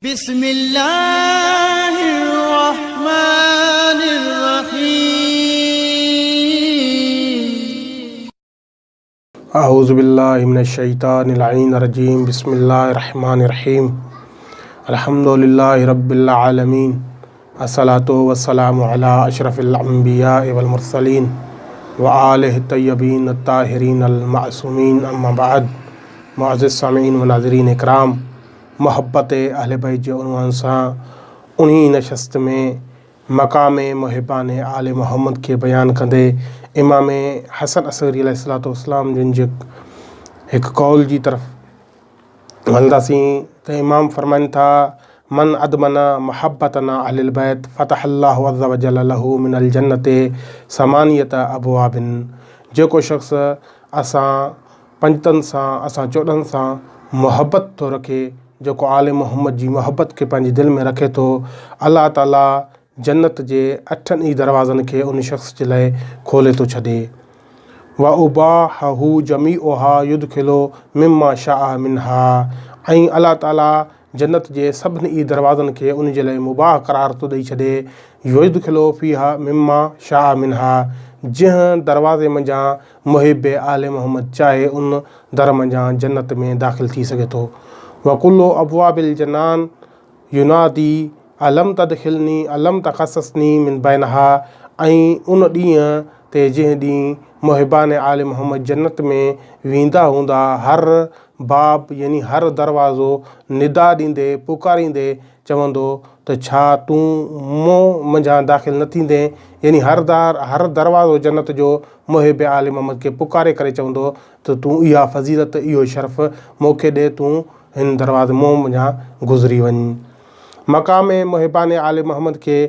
بسم الله الرحمن الرحيم. اعوذ بالله من الشيطان اللعين الرجيم بسم الله الرحمن الرحيم الحمد لله رب العالمين الصلاة والسلام على اشرف الانبياء والمرسلين وآله الطيبين الطاهرين المعصومين اما بعد معزز سامعين وناظرين اڪرام محبت اهل بيت جي عنوان سان انهي نشست ۾ مقام محبان آل محمد کي بيان ڪندي امام حسن عسڪري عليه الصلوة والسلام جن جي هڪ قول جي طرف هلنداسين ته امام فرمائن ٿا من ادمن محبتنا اهل البيت فتح الله عز وجل له من الجنة ثمانية ابواب جيڪو شخص اسان پنجتن سان اسان 14 سان محبت ٿو رکي، جيڪو آل محمد جي محبت کي پنهنجي دل ۾ رکي ٿو، الله تعالي جنت جي اٺن ئي دروازن کي ان شخص جي لاء کولي ٿو ڇڏي. واباحه جميعها يدخل مما شاء منها ۽ الله تعالي جنت جي سڀني ئي دروازن کي ان جي لاء مباح قرار ٿو ڏئي ڇڏي، يدخل فيها مما شاء منها جنهن دروازي منجهان محب آل محمد چاهي ان در منجهان جنت ۾ داخل ٿي سگهي ٿو. وڪل ابواب الجنان ينادي الم تدخلني الم تخصصني من بينها ۽ ان ڏينهن تي جنهن ڏينهن محبان آل محمد جنت ۾ ويندا هوندا هر باب يعني هر دروازو ندا ڏيندي پڪاريندي چوندو ته ڇا تون مون منجهان داخل نه ٿيندين؟ يعني هر دار هر دروازو جنت جو محب آل محمد کي پڪاري ڪري چوندو ته تون اها فضيلت اهو شرف مون کي ڏي تون هن دروازي مون منجهان گذري وڃ. مقام محبان آل محمد کي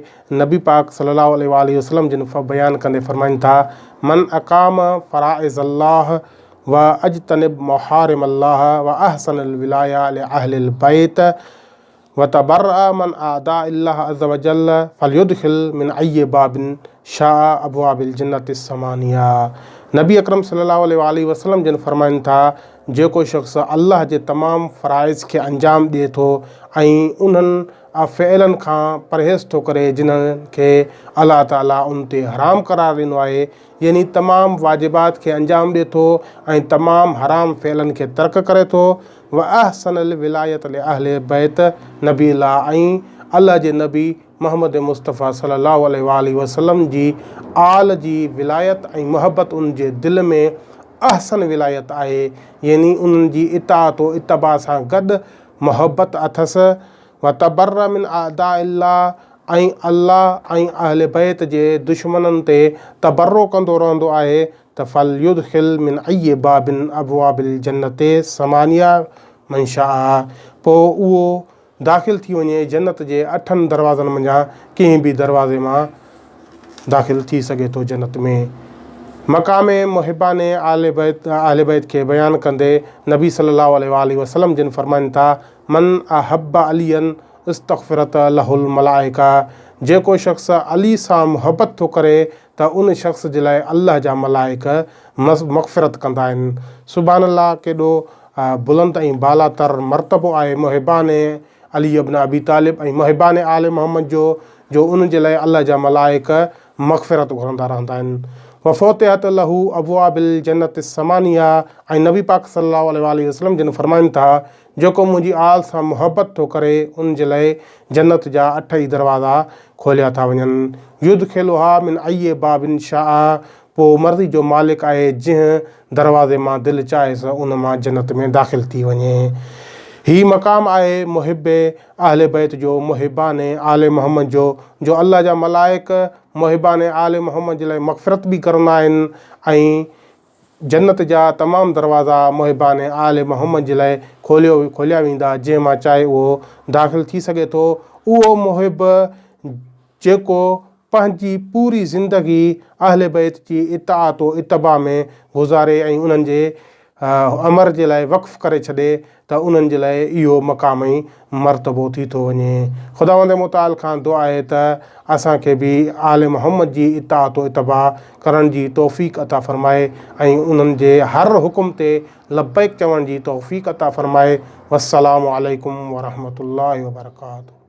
نبي پاڪ صلي الله عليه واٰله وسلم جن بيان ڪندي فرمائن ٿا، من اقام فرائض الله واجتنب محارم الله واحسن الولايه لاهل البيت وتبرأ من اعداء الله عز وجل فليدخل من اي باب شاء ابواب الجنة الثمانيه نبي اڪرم صلي الله عليه واٰله وسلم جن فرمائن ٿا جيڪو شخص الله جي تمام فرائض کي انجام ڏئي ٿو ۽ انهن فعلن کان پرهيز ٿو ڪري جنهن کي الله تعالي ان تي حرام قرار ڏنو آهي يعني تمام واجبات کي انجام ڏئي ٿو ۽ تمام حرام فعلن کي ترڪ ڪري ٿو، واحسن الولاية لاهل بيت نبي الله ۽ الله جي نبي محمد مصطفيٰ صلي الله عليه واٰله وسلم جي آل جي ولايت ۽ محبت ان جي دل ۾ احسن ولايت آهي يعني انهن جي اطاعت و اتباع سان گڏ محبت اٿس، وتبرأ من اعداء الله ۽ الله ۽ اهل بيت جي دشمنن تي تبرو ڪندو رهندو آهي ته فليدخل من اي باب ابواب الجنة ثمانيه من شاء پوء اهو داخل ٿي وڃي جنت جي اٺن دروازن منجهان ڪنهن به دروازي مان داخل ٿي سگهي ٿو جنت ۾. مقام محبان آل بيت اهل بيت کي بيان ڪندي نبي صلي الله عليه واٰله وسلم جن فرمائن ٿا من احب عليا استغفرت له الملائڪه جيڪو شخص علي سان محبت ٿو ڪري ته ان شخص جي لاء الله جا ملائڪ مغفرت ڪندا آهن. سبحان الله ڪيڏو بلند ۽ بالا تر مرتبو آهي محبان علي ابن ابي طالب ۽ محبان آل محمد جو جو ان جي لاء الله جا ملائڪ مغفرت گهرندا رهندا آهن. وفتحت له ابواب الجنة الثمانيه ۽ نبي پاڪ صلي الله عليه واٰله وسلم جن فرمائن ٿا جيڪو منهنجي آل سان محبت ٿو ڪري ان جي لاء جنت جا اٺ ئي دروازا کوليا ٿا وڃن. يدخلها من اي باب شاء پوء مرضي جو مالڪ آهي جنهن دروازي مان دل چاهيس ان مان جنت ۾ داخل ٿي وڃي. هي مقام آهي محب اهل بيت جو، محبان آل محمد جو، جو الله جا ملائڪ محبان آل محمد جي لاء مغفرت به ڪرندا آهن ۽ جنت جا تمام دروازا محبان آل محمد جي لاء کوليو کوليا ويندا جنهن مان چاهي اهو داخل ٿي سگهي ٿو. اهو محب جيڪو پنهنجي پوري زندگي اهل بيت جي اطاعت و اتباع ۾ گذاري ۽ انهن جي. امر جي لاء وقف ڪري ڇڏي ته انهن جي لاء اهو مقام ۽ مرتبو ٿي ٿو وڃي. خداوند متعال کان دعا آهي ته اسان کي به آل محمد جي اطاعت و اتباع ڪرڻ جي توفيق عطا فرمائي ۽ انهن جي هر حڪم تي لبيڪ چوڻ جي توفيق عطا فرمائي. والسلام عليڪم ورحمة الله وبرڪاته.